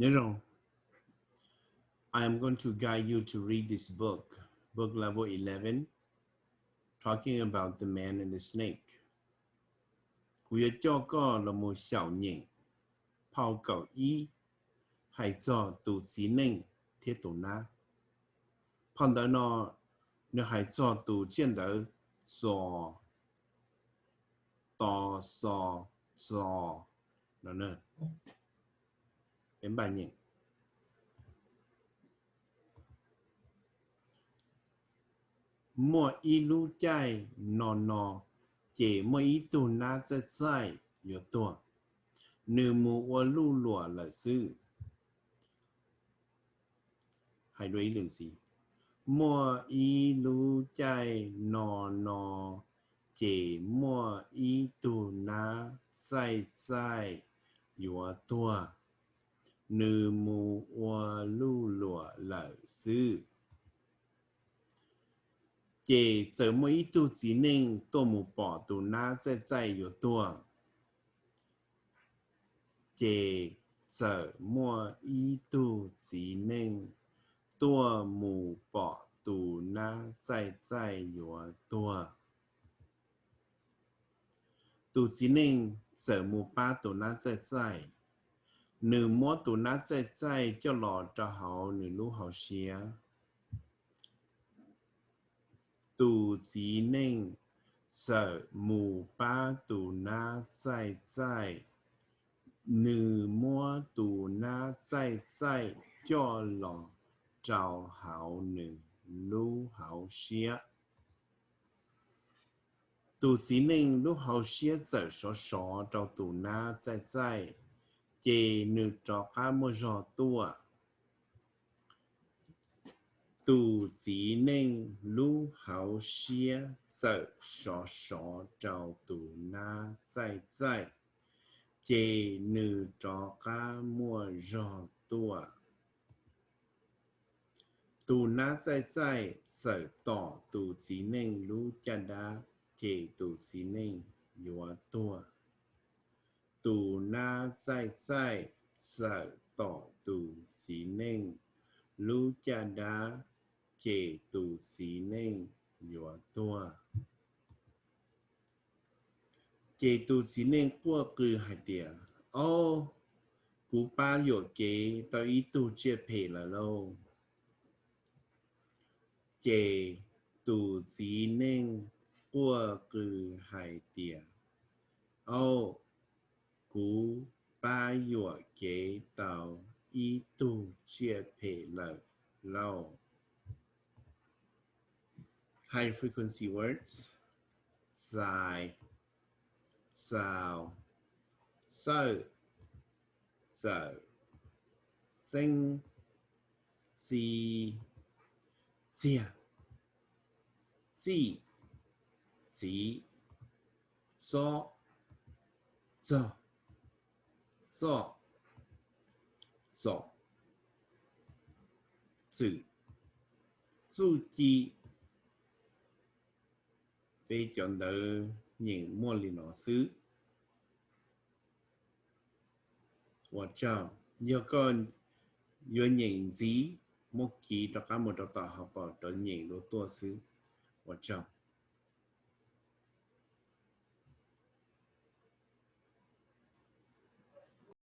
Nyob zoo. I am going to guide you to read this book, book level eleven, talking about the man and the snake. Kuv yuav coj koj los mus xyaum nyeem phau kaum ib, hais txog tus txiv neej thiab tus nab. Phau ntawv no nws hais txog tus tsiaj ntawv txos, tos, xos, txos no. Peb npaj nyeem. Muaj ib lub caij no no, ces muaj ib tug nab txaij txaij yuav tuag, nws mus ua luj luam lawm xwb. Hais dua ib lwm ntxiv. Muaj ib lub caij no no, ces muaj ib tug nab txaij txaij yuav tuag, nws mus ua luj luam lawm xwb. Ces txawm muaj ib tug txiv neej tuaj mus pom tus nab txaij txaij yuav tuag. Ces txawm muaj ib tug txiv neej tuaj mus pom tus nab txaij txaij yuav tuag. Tus txiv neej txawm mus pab tus nab txaij txaij. Nws muab tus nab txaij txaij coj los rau hauv nws lub hauv siab. Tus txiv neej txawm mus pab tus nab txaij txaij. Nws muab tus nab txaij txaij coj los rau hauv nws lub hauv siab. Tus txiv neej lub hauv siab txawm sov sov rau tus nab txaij txaij, ces nws rov qab muaj zog tuaj. Tus txiv neej lub hauv siab txawm sov sov rau tus nab txaij txaij, ces nws rov qab muaj zog tuaj. Tus nab txaij txaij txawm tom tus txiv neej lub caj dab, ces tus txiv neej yuav tuag. Tus nab txaij txaij txawm tom tus txiv neej lub caj dab, ces tus txiv neej yuav tuag. Ces tus txiv neej quaj qw hais tias, Au, kuv pab yuam kev tau ib tug tsiaj phem lawm lauj. Ces tus txiv neej quaj qw hais tias, Au, kuv pab yuam kev tau ib tug tsiaj phem lawm lauj. High frequency words. Txais, xaus, txawj, txawm, txeeb, txi, txiag, txij, txiv, txob, txog, txoj, txom, txwm, txuj ci. Peb cov ntawv nyeem muaj li no xwb. Ua tsaug. Yog koj yuav nyeem ntxiv, muab kiv rov qab mus rau tom hauv paus rov nyeem dua tuaj xwb. Ua tsaug.